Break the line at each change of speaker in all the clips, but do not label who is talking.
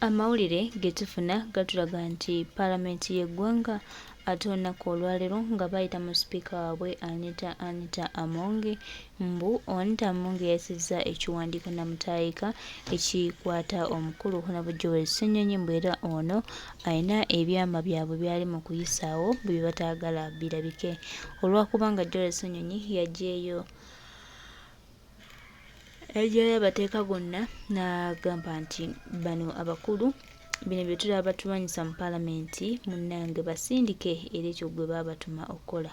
Amawulire ge tufuna gatulaga nti Palamenti y'eggwanga ate olunaku olwaleero nga bayita mu sipiika waabwe Anita Anita Among mbu Anita Among yayisizza ekiwandiiko namutaayika ekikwata omukulu Honorable Joel Ssenyonyi mbu era ono alina ebyama byabwe byali mu kuyisaawo bye bataagala birabike olwakubanga Joel Ssenyonyi yaggyeeyo Yaggyayo amateeka gonna n'agamba nti bano abakulu bino bye tulaba batulwanyisa mu palamenti munnange basindike era ekyo gwe baabatuma okukola.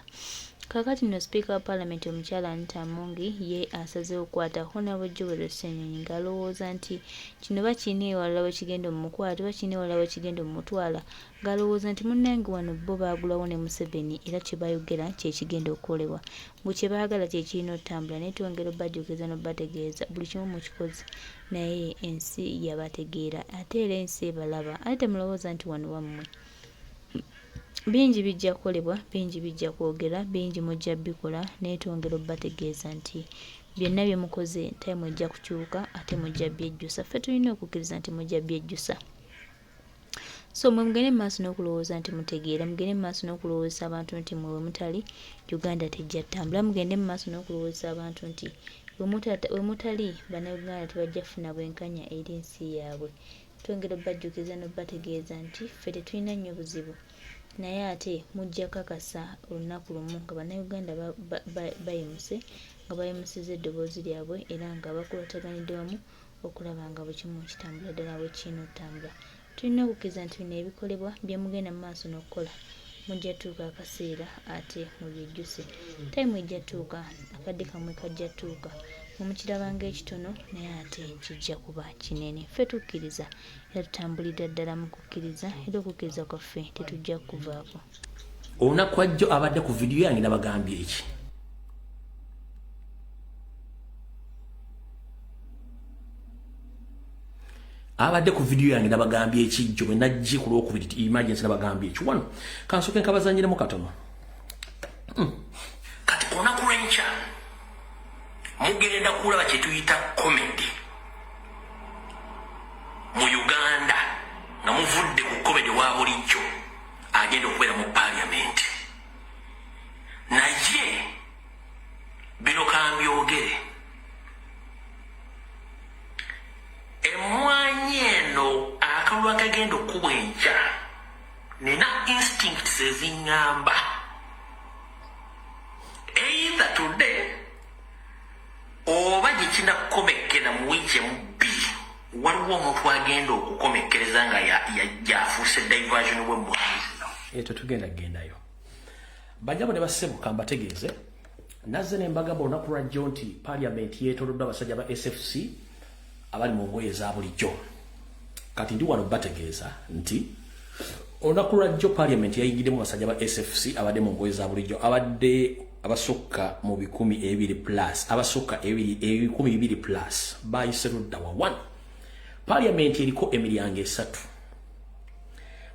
Kaakati nno sipiika wa palamenti omukyala Anita Among ye asazeewo okukwata Honorable Joel Ssenyonyi ng'alowooza nti kino bakirina ewalala we kigenda omukwata oba kirina ewalala we kigenda omutwala ng'alowooza nti munnange wano bo baagulawo ne Museveni era kye bayogera kye kigenda okukolebwa. Mbu kye baagala kye kirina otambula naye twongera obajjukiza n'obategeeza buli kimu mukikoze naye ensi yabategeera ate era ensi ebalaba ate temulowooza nti wano wammwe. Bingi bijja kukolebwa, bingi bijja kwogera, bingi mujja bikola naye twongera obategeeza nti byonna bye mukoze time ejja kukyuka ate mujja byejjusa. Ffe tulina okukkiriza nti mujja byejjusa. So mwe mugende mu maaso n'okulowooza nti mutegeera, mugende mu maaso n'okulowoozesa abantu nti mwe we mutali Uganda tejja ttambula, mugende mu maaso n'okulowoozesa abantu nti we mutali Bannayuganda tebajja kufuna bwenkanya eri nsi yaabwe. Twongera obbajjukiza n'obbategeeza nti ffe tetulina nnyo buzibu naye ate mujja kakasa olunaku lumu nga Bannayuganda bayimuse nga bayimusizza eddoboozi lyabwe era nga bakwataganidde wamu okulaba nga buli kimu kitambula ddala bwe kirina otambula. Tulina okukkiriza nti bino ebikolebwa bye mugenda mu maaso n'okukola mujja tuuka akaseera ate mubyejjuse. Tayimu ejja tuuka, akadde kammwe kajja tuuka. Mwe mukiraba ng'ekitono naye ate kijja kuba kinene. Ffe tukkiriza era tutambulira ddala mu kukkiriza era okukkiriza kwaffe tetujja kukuvaako.
Olunaku ajjo abadde ku vidiyo yange nabagambye eki abadde ku vidiyo yange nabagambye ekijjo bwe najje ku lwokubiri emergency nabagambye eki wano kansooke nkabazanyiremu katono.
Kati olunaku lw'enkya mugenda kulaba kye tuyita comedy mu Uganda nga muvudde ku comedy wa bulijjo agenda okubeera mu parliament. Naye bino kambyogere, emwanyi eno akalulu akagenda okukubwa enkya nina instincts eziŋŋamba either today oba gye kinakukomekkera mu wiiki emu bbiri waliwo omuntu agenda okukomekkereza nga yafuuse diversion w'emmwanyi zino.
Eyo tetugenda kugendayo. Banyabo ne bassebo kambategeeze nazze ne mbagamba olunaku lwajjo nti parliament yeetoloddwa abasajja ba SFC abali mu ngoye eza bulijjo. Kati ndi wano bategeeza nti olunaku lwajjo parliament yayingiddemu abasajja ba SFC abadde mu ngoye za bulijjo abadde abasukka mu 200 plus abasukka 200 plus bayise ludda wa one. Parliament eriko emiryango esatu.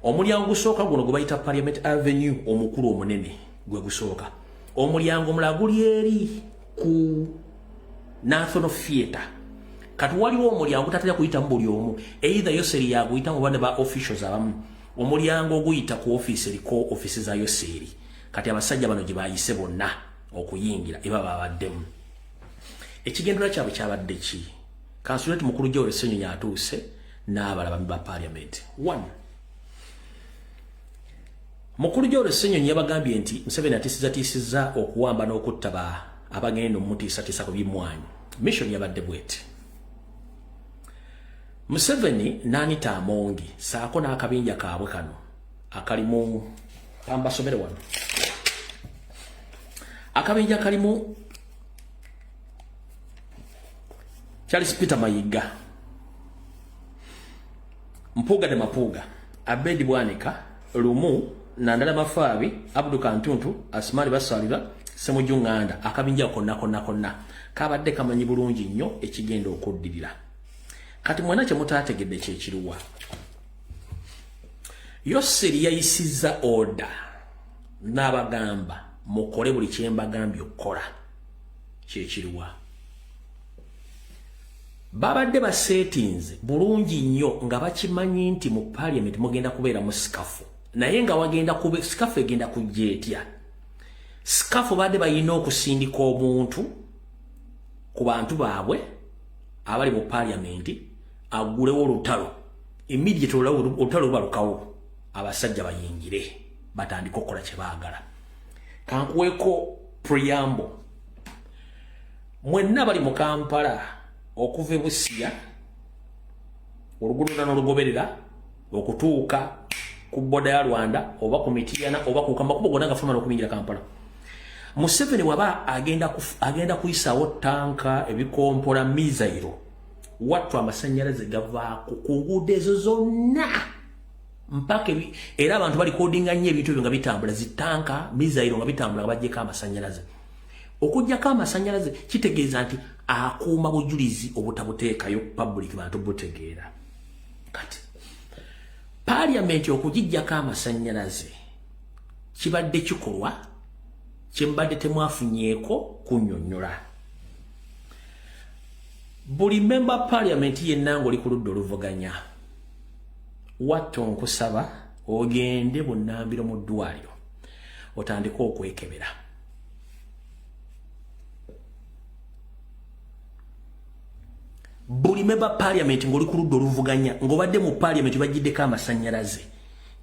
Omulyango gusooka guno gwe bayita Parliament Avenue omukulu omunene gwe gusooka. Omulyango omulala guli eri ku National Theatre. Kati waliwo omulyango gutatera kuyitamu buli omu, either Yoseri yaguyitamu oba ne ba officials abamu. Omulyango oguyita ku office eriko office za Yoseri. Kati abasajja bano gye bayise bonna okuyingira eba babaddemu. Ekigendererwa kyabwe kyabadde ki? Kansuleti mukulu Joel Ssenyonyi atuuse n'abalala ba parliament. One, mukulu Joel Ssenyonyi yabagambye nti Museveni atiisizatiisizza okuwamba n'okutta ba abagenda omutiisatiisa ku by'emmwanyi. Mission yabadde bweti. Museveni n'Anita Amongi saako n'akabinja kaabwe kano akalimu kambasomere wano. Akabinja kalimu Charles Peter Mayiga, Mpuuga de Mapuuga, Abedi Bwanika, Lumu, Nandala Mafaabi, Abdu Kantuntu, Asmani Basalira, Semuju Nganda, akabinja konna konna konna kabadde kamanyi bulungi nnyo ekigenda okuddirira. Kati mwena kye mutaategedde kye kiruwa. Yoseri yayisizza oda n'abagamba mukole buli kye mbagambye okukola. Kye kiruwa. Babadde basetinze bulungi nnyo nga bakimanyi nti mu parliament mugenda kubeera mu scuffle, naye nga wagenda kube scuffle egenda kujja etya? Scuffle badde balina okusindika omuntu ku bantu baabwe abali mu parliament agulewo olutalo immediate, olutalo lubalukawo, abasajja bayingire batandike okukola kye baagala. Kankuweeko preamble. Mwenna bali mu Kampala, okuva e Busia oluguudo n'olugoberera okutuuka ku border ya Rwanda oba ku Mityana oba ku makubo gonna gafuluma n'okuyingira Kampala, Museveni waba agenda kuyisaawo tanka, ebikompola, missile, wattu amasannyalaze gavaako ku nguudo ezo zonna mpaka era abantu balikodinga nnyo ebintu ebyo nga bitambula, zitanka, missile nga bitambula, nga baggyeko amasannyalaze. Okugyako amasannyalaze kitegeeza nti akuuma bujulizi obutabuteekayo public, bantu butegeera. Kati paliamenti okugijjako amasannyalaze kibadde kikolwa kyembadde temwafunyeeko kunnyonnyola. Buli member parliament yenna ng'oli ku ludda oluvuganya, watto nkusaba ogende bunnambiro mu ddwaliro otandike okwekebera. Buli member parliament ng'oli ku ludda oluvuganya, ng'obadde mu parliament bagiddeko amasannyalaze,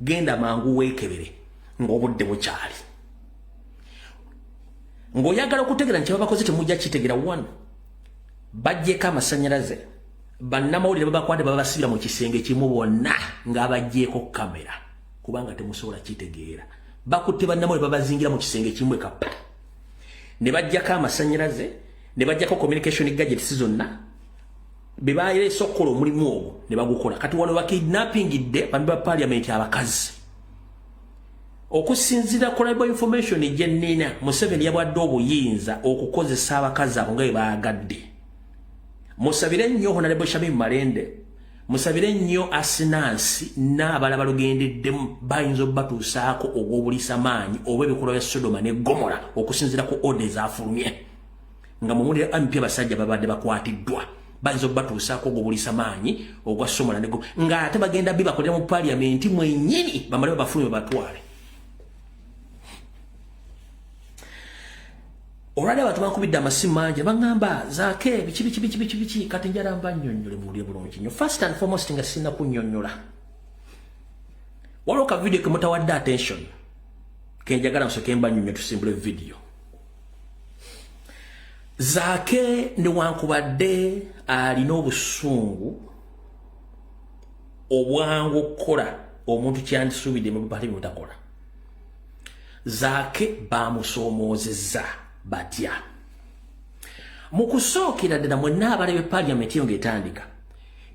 genda mangu weekebere ng'obudde bukyali, ng'oyagala okutegeera nti kyebabakoze temujja kitegeera. One, baggyeko amasannyalaze, bannamawulire babakwate babasibira mu kisenge kimu bonna ng'abaggyeko kamera, kubanga temusobola kitegeera. Bakutte bannamawulire babazingira mu kisenge kimu ekapa, ne baggyako amasannyalaze, ne baggyako communication gadgets zonna be baleese okukola omulimu ogwo ne bagukola. Kati wano bakidnappingidde bambi ba parliament abakazi. Okusinziira ku reliable information gye nnina, Museveni yabwadde obuyinza okukozesa abakazi abo nga bwe baagadde. Musabire nnyo Honorable Shamim Malende, musabire nnyo Asinansi n'abalala balugendeddemu, bayinza obbatuusaako ogw'obuliisa maanyi oba ebikolwa bya Sodoma ne Gomora, okusinziira ku order ezafulumye nga mumulire MP abasajja babadde bakwatiddwa, bayinza obbatuusaako ogw'obuliisa maanyi ogwa Somola ne ng'ate bagenda bibakolera mu parliament mwennyini, bamale babafulumye batwale. Olwali abantu bankubidde amasimu mangi, baŋŋamba Zaake biki biki biki biki biki. Kati njala mba nnyonnyole, muwulire bulungi nnyo. First and foremost, nga sirina kunnyonnyola, waliwo ka video ke mutawadde attention kenjagala nsooke mba nnyonnyo, tusimbule video. Zaake newankubadde alina obusungu obwangu okukola omuntu kyandisuubidde mu bipati bimutakola, Zaake bamusoomoozezza batya? Mu kusookera ddala, mwenna abalebe parliament eyo ng'etandika,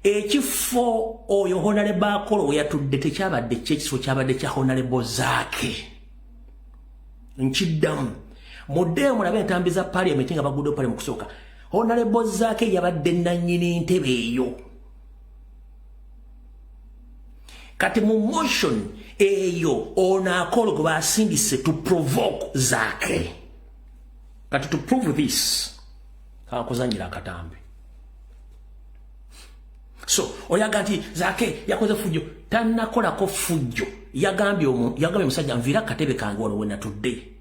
ekifo oyo Honorable Akolo we yatudde tekyabadde kyekifo, kyabadde kya Honorable Zaake. Nkiddamu, muddeeyo mulabe entambi za parliament nga baguddewo pale. Mu kusooka Honorable Zaake yabadde nannyini ntebe eyo. Kati mu motion eyo ono Akolo gwe basindise to provoke Zaake. Kati to prove this, kankuzanyira akatambi. So oyaga nti Zaake yakoze fujjo, tannakolako fujjo. Yagambye omusajja, "Nviira akatebe kange wano we natudde."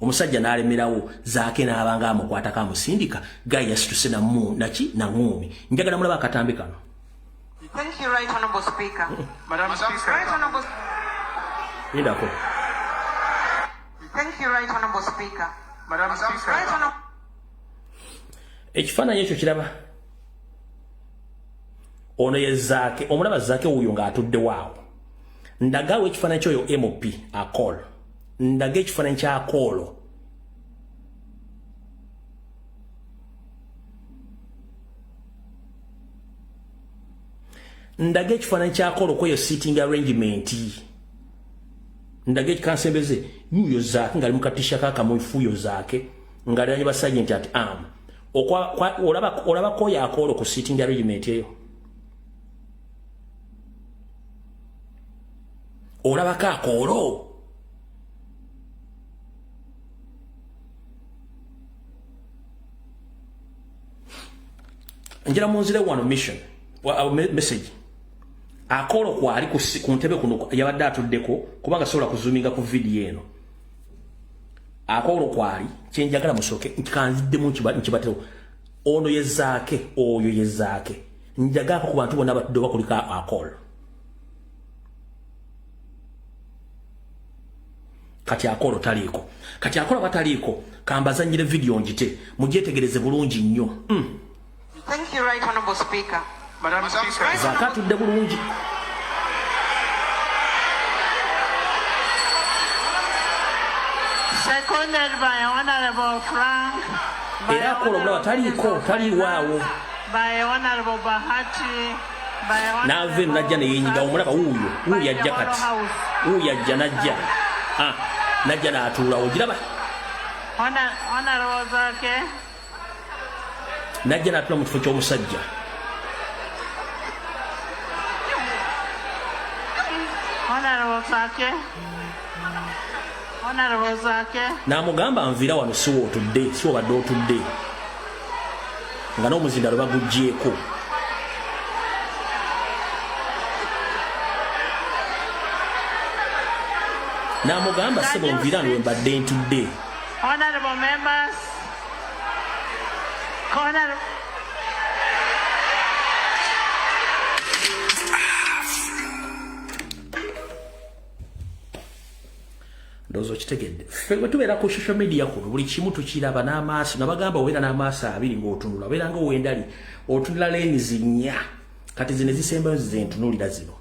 Omusajja n'alemerawo, Zaake n'abanga amukwatako amusindika gayi, yasituse namu naki naŋuumi. Njagala mulaba akatambi kano.
Thank you, Right Honorable Speaker.
Madam Speaker.
Right Honorable,
lindako.
Thank you, Right Honorable Speaker.
Madam Speaker.
Right Honorable
Ekifaananyi ekyo kiraba, ono ye Zaake. Omulaba Zaake wuuyo ng'atudde waawo. Ndagawo ekifaananyi kyoyo MP Akolo, ndaga ekifaananyi kya Akolo. Ndaga ekifaananyi kya Akolo kweyo seating arrangement. Ndaga ekikansembeze yuuyo Zaake ng'ali mu katisha kakamufuuyo, Zaake ng'aliranye ba sergeant at arm. Olabako oyo Akolo ku seating arrangement eyo? Olabako Akolo? Njira munzire wano mission message. Akolo kwali ku ntebe kuno yabadde atuddeko kubanga sobola kuzuminga ku video eno. Akolo kwali kyenjagala musoke nkanziddemu nkibatero. Ono ye Zaake, oyo ye Zaake. Njagala ku bantu bonna abatudde bakulika Akolo. Kati Akolo taliiko. Kati Akolo bataliiko kambazanyire video njite mugyetegereze bulungi nnyo.
Thank you, Right Honorable Speaker.
Madam Speaker.
Zaake atudde bulungi.
Seconded by Honorable Frank.
Era Akolo mulaba taliiko, taliiwaawo.
By Honorable Bahati.
N'ava eno najja ne yeenyiga, omulaba wuuyo, wuuyo ajja kati. Wuuyo ajja najja. Najja n'atuulawo, ogiraba?
Honorable Zaake.
Najja n'atuula mu kifo ky'omusajja.
Honorable Zaake. Honorable Zaake.
N'amugamba nviira wano si w'otudde, si w'obadde otudde. Nga n'omuzindalo baguggyeeko. N'amugamba ssebo nviira wano we mbadde ntudde.
Honorable members. Honorable.
Ndowooza okitegedde. Ffe bwe tubeera ku social media kuno buli kimu tukiraba n'amaaso, nabagamba obeera n'amaaso abiri ng'otunula, obeera ng'owendali otunula lens nnya. Kati zino ezisembayo ze ntunuulira zino.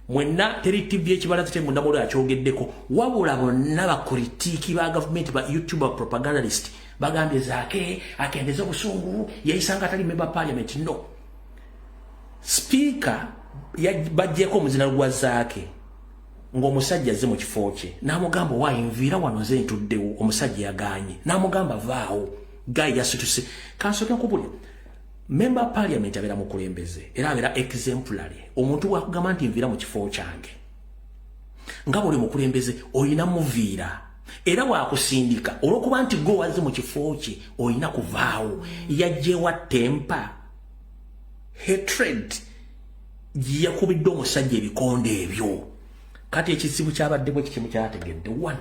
Mwenna teri TV ekibala tete munda muli akyogeddeko, wabula bonna bakritiiki ba gavumenti ba YouTuber propagandist bagambye Zaake akendeze obusungu yayisanga atali member parliament. No. Speaker baggyeko omuzina gwa Zaake ng'omusajja azze mu kifo kye n'amugamba waayi nviira wano nze ntuddewo, omusajja yagaanye n'amugamba vaawo, guy yasituse. Kansooke nkubulire, member parliament abeera mukulembeze era abeera exemplary. Omuntu bw'akugamba nti nviira mu kifo kyange nga bw'oli mukulembeze olina muviira, era bw'akusindika olw'okuba nti gwe wazze mu kifo kye olina kuvaawo. Yaggyewa temper, hatred yakubidde omusajja ebikonde ebyo. Kati ekizibu kyabadde bwe kimu kyategedde. One,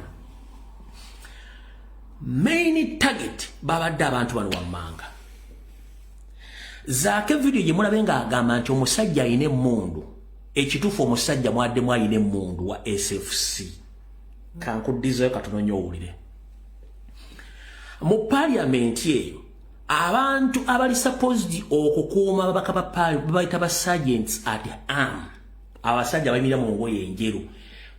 main target babadde abantu bano wammanga. Zaake video gye mulabe ng'agamba nti omusajja alina emmundu, ekituufu omusajja mwaddemu alina emmundu wa SFC. Kankuddizayo katono nnyo owulire. Mu parliament eyo abantu abali supposed okukuuma ababaka ba parliament babayita ba sergeants at arm, abasajja abayimirira mu ngoye enjeru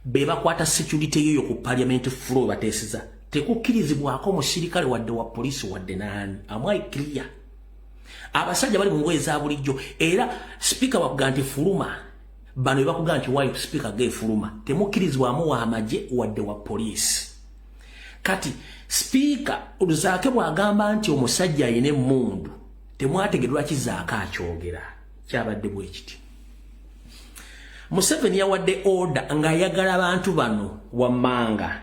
be bakwata security eyo ku parliament floor bateeseza. Tekukkirizibwako omusirikale wadde wa poliisi wadde naani. Am I clear? Abasajja bali mu ngoye eza bulijjo era speaker bakuga nti fuluma, bano be bakuga nti waayo speaker ge fuluma, temukkirizibwamu wa magye wadde wa poliisi. Kati speaker Zaake bw'agamba nti omusajja alina emmundu, temwategedde lwaki Zaake akyogera. Kyabadde bwe kiti. Museveni yawadde order ng'ayagala abantu bano wammanga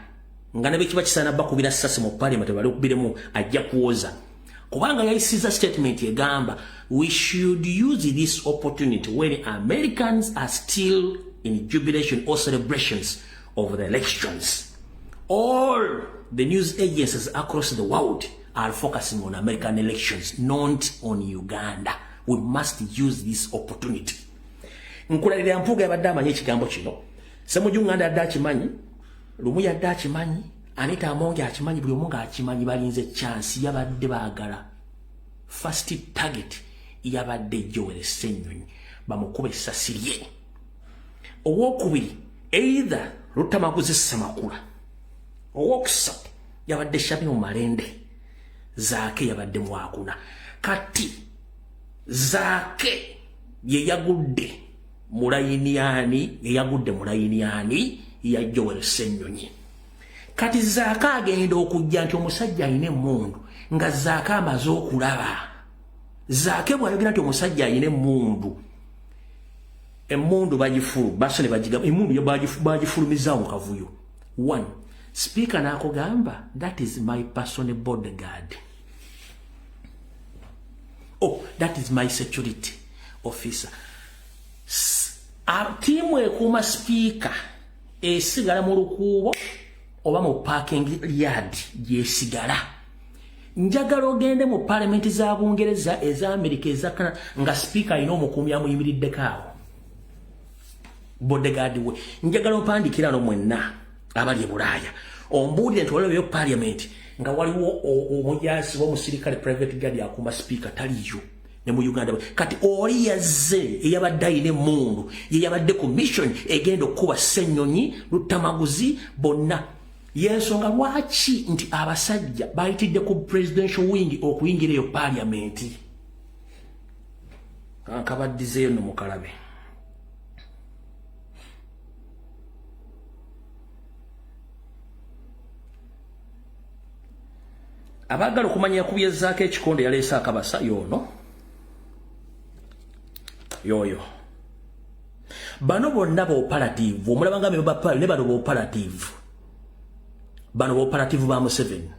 nga ne bekiba kisaana bakubira ssasi mu parliament balikubiremu ajja kuwoza. Kubanga yayisiza statement egamba we should use this opportunity when Americans are still in jubilation or celebrations of the elections. All the news agencies across the world are focusing on American elections, not on Uganda. We must use this opportunity. Nkulalira Mpuuga yabadde amanyi ekigambo kino. Ssemujju Nganda yadde akimanyi, Lumu yadde akimanyi, Anita Amongi akimanyi, buli omu ng'akimanyi, balinze chance yabadde baagala. First target yabadde Joel Ssenyonyi bamukube essasi lye. Owokubiri either Luttamaguzi Ssemakula. Owokusatu yabadde Shamim Malende. Zaake yabadde mwakuna. Kati Zaake ye yagudde mu layini ani, ye yagudde mu layini ani ya Joel Ssenyonyi. Kati Zaake agenda okujja nti omusajja alina emmundu nga Zaake amaze okulaba. Zaake bw'ayogera nti omusajja alina emmundu, emmundu bagifulu, baso ne bagigamba, emmundu bagifulumizaawo mu kavuyo. One, speaker n'akugamba that is my personal bodyguard. Oh, that is my security officer. Tiimu ekuuma sipiika esigala mu lukuubo oba mu parking yard gyesigala. Njagala ogende mu palamenti za Bungereza, eza Amerika, eza Canada, nga sipiika alina omukuumi amuyimiriddeko awo, bodyguard we. Njagala ompandikira no mwenna abali e Bulaaya, ombuulire nti waliwo parliament nga waliwo omujaasi w'omusirikale, private guard, akuuma sipiika. Taliyo ne mu Uganda. Kati oli yazze eyabadde ayina emmundu, ye yabadde ku mission egenda okukuba Ssennyonyi, Lutamaguzi, bonna. Yensonga lwaki nti abasajja bayitidde ku presidential wing okuyingira eyo parliament. Kankabaddizeeyo no mukalabe. Abaagala okumanya yakubyezaako ekikonde, yaleese akabasa, yoono yoyo. Bano bonna ba operative, omulaba nga beba ne bano ba operative, bano ba operative ba Museveni.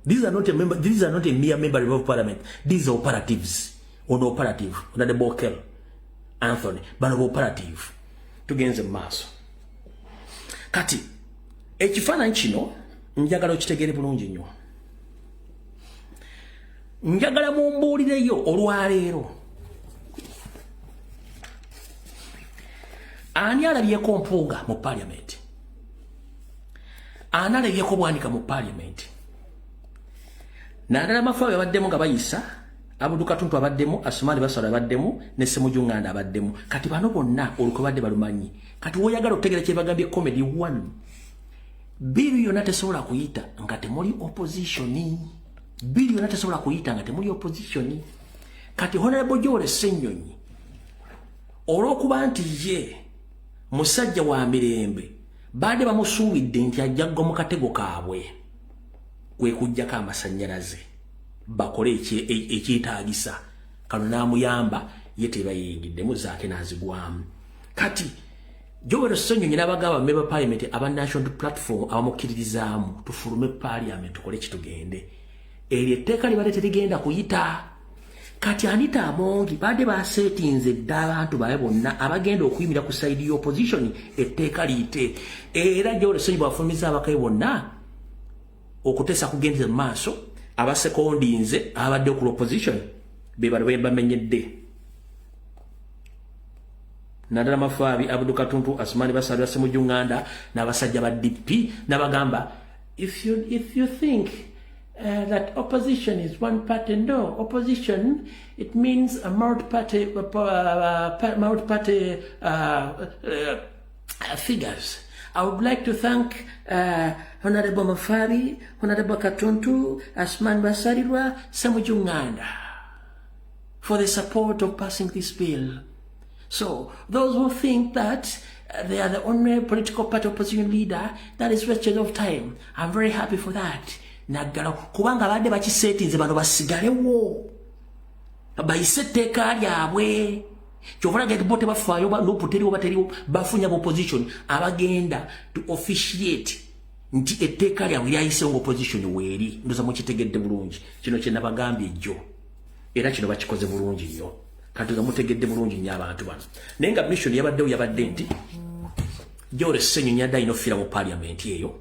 These are not a member, these are not a mere member of parliament, these are operatives. Ono operative, onade Bokel Anthony, bano ba operative. Tugenze mu maaso. Kati ekifaananyi kino njagala okitegeere bulungi nnyo. Njagala mumbuulireyo olwaleero, ani alabyeko Mpuuga mu parliament? Ani alabyeko Bwanika mu parliament? Nandala Mafabi abaddemu nga bayisa, Abudu Katuntu abaddemu, Asumani Basala abaddemu, ne Semuju Nganda abaddemu. Kati bano bonna olukwe badde balumanyi. Kati woyagala okutegeera kye bagambye, comedy one, bill yonna tesobola kuyita nga temuli opposition. Bill yonna tesobola kuyita nga temuli opposition. Kati Honorable Joel Ssenyonyi, olw'okuba nti ye musajja wa mirembe, baadde bamusuubidde nti ajja ggwa mu katego kaabwe, kwe kuggyako amasannyalaze bakole ekyetaagisa. Kano n'amuyamba, ye tebayingiddemu, Zaake n'azigwamu. Kati Joel Ssenyonyi n'abagamba, member parliament aba National Platform abamukkiririzaamu, tufulume parliament, tukole kitugende, eryo etteeka libadde terigenda kuyita. Kati Anita Amongi badde baseetinze dda abantu babe bonna abagenda okuyimira ku side y'opposition etteeka liyite. Era Joel Ssenyonyi bwafulumiza abakabe bonna okuteesa kugenze mu maaso, abasekondinze abadde ku opposition be bano bamenyedde: Nandala Mafabi, Abudu Katuntu, Asumani Basalirwa, Semuju Nganda n'abasajja ba DP. N'abagamba, if you think that opposition is one party, no, opposition, it means a multi-party figures. I would like to thank Honorable Mafabi, Honorable Katuntu, Asman Basalirwa, Semuju Nganda for the support of passing this bill. So those who think that they are the only political party opposition leader, that is wasted of time. I'm very happy for that. Naggala kubanga badde bakiseetinze bano basigalewo bayise etteeka lyabwe. Kyova olaga bo tebafaayo, NUP teriwo, bateriwo, bafunya opposition abagenda to officiate nti etteeka lyabwe lyayisewo nga opposition weeri. Ndoza mukitegedde bulungi kino kye nabagambye ejjo, era kino bakikoze bulungi nnyo. Kati nga mutegedde bulungi nnyo abantu bano. Naye nga mission yabaddewo yabadde nti Joel Ssenyonyi yadde alina okufiira mu parliament eyo,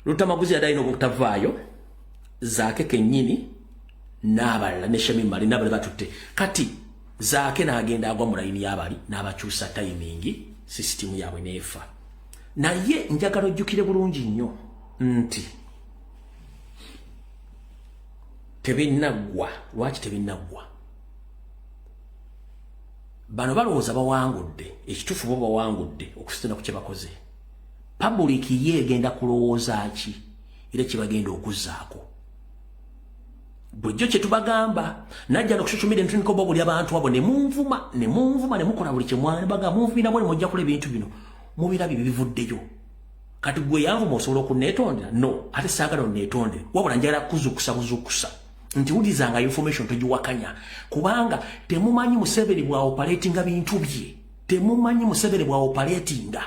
Lutamaguzi yadde alina obutavaayo, Zaake kennyini n'abalala ne Shamim Male n'abalala batutte. Kati Zaake n'agenda agwa mu layini y'abali n'abakyusa timing, sisitimu yaabwe n'efa. Naye njagala ojjukire bulungi nnyo nti tebinnaggwa. Lwaki tebinnaggwa? Bano balowooza bawangudde. Ekituufu bo bawangudde okusinziira ku kye bakoze. Public ye egenda kulowooza ki era kyebagenda okuzzaako? Bulijjo kye tubagamba, najja no ku social media ntunikoba buli abantu abo ne munvuma, ne munvuma, ne mukola buli kyemwana bagamba, munvumira bwe mujja kola ebintu bino mubirabye bibivuddeyo. Kati gwe yanvuma osobola okuneetondera? No, ate saagala onneetondere, wabula njagala kuzukusa buzukusa nti wulizanga information, togiwakanya, kubanga temumanyi Museveni bw'aoperatinga bintu bye. Temumanyi Museveni bw'aoperatinga.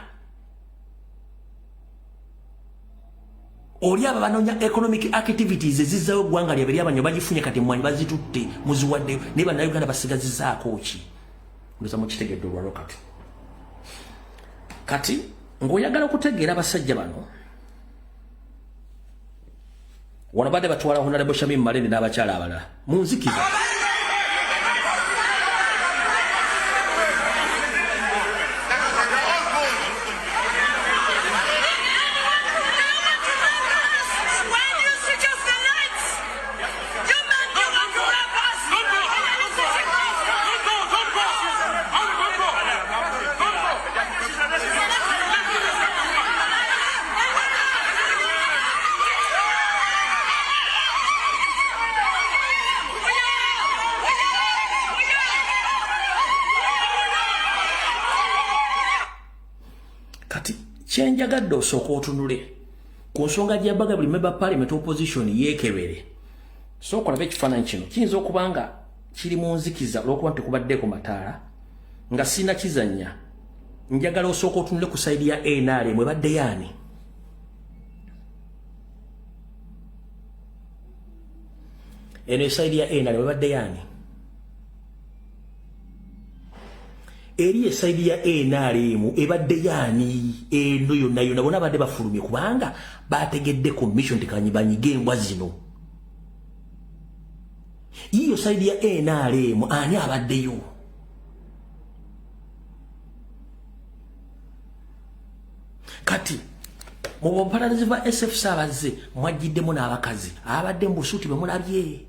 Oli aba banoonya economic activities ezizzawo eggwanga lyabwe eryabanyo bagifunye, kati emmwanyi bazitutte, muziwaddeyo, naye Bannayuganda basigazizaako ki? Ndoza mukitegedde olwalwo. Kati ng'oyagala okutegeera abasajja bano, wano badde batwala Honorable Shamim Malende n'abakyala abalala mu nzikiza.
When you switch off the lights, you men, you want to rape us.
Don't go, don't go. Don't go. Don't go.
Kati kyenjagadde osooka otunule ku nsonga gyabaga, buli member parliament opposition yeekebere. Sooka olabe ekifaananyi kino. Kiyinza okuba nga kiri mu nzikiza olw'okuba nti tekubaddeko mataala nga sina kizannya. Njagala osooka otunule ku side ya NRM, ebadde yaani? Eno e side ya NRM ebadde yaani? Eri e side ya NRM ebadde yaani? Eno yonna yonna bonna badde bafulumye kubanga bategedde commission tekanyi banyige embwa zino. Yiyo side ya NRM, ani abaddeyo? Kati mu bupalalizi bwa SFC abazze mwajjiddemu n'abakazi abadde mu busuuti bwe mulabye.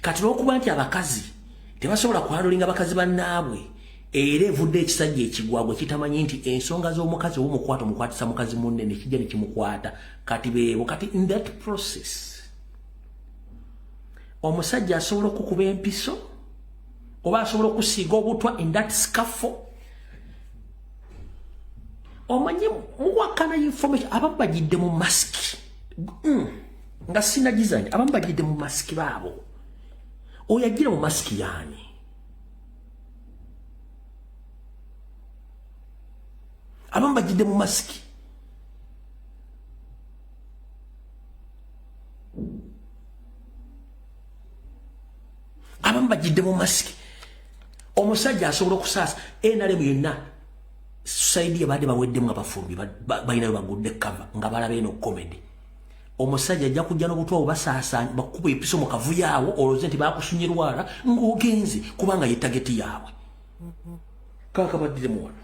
Kati olw'okuba nti abakazi tebasobola kuhandlinga bakazi bannaabwe, era evudde ekisajja ekigwagwe kitamanyi nti ensonga z'omukazi oba omukwata omukwatisa mukazi munne, ne kijja ne kimukwata. Kati beebo. Kati in that process omusajja asobola okukuba empiso oba asobola okusiiga obutwa. In that scuffle, omanyi muwakana information, abamu bagidde mu masiki nga sinagizanya, abamu bagidde mu masiki baabo. Oyo agira mu masiki yaani? Abamu bagidde mu masiki. Abamu bagidde mu masiki. Omusajja asobola okusaasa NRM yonna. Side yabadde baweddemu abafulumi, balinayo bagudde cover nga balaba eno comedy. Omusajja ajja kujja n'obutwa obubasaasa, bakuba episo mu kavuyo awo, olowooze nti bakusunye lwala ng'ogenze, kubanga ye target yaabwe. Kaakabaddiremu wano.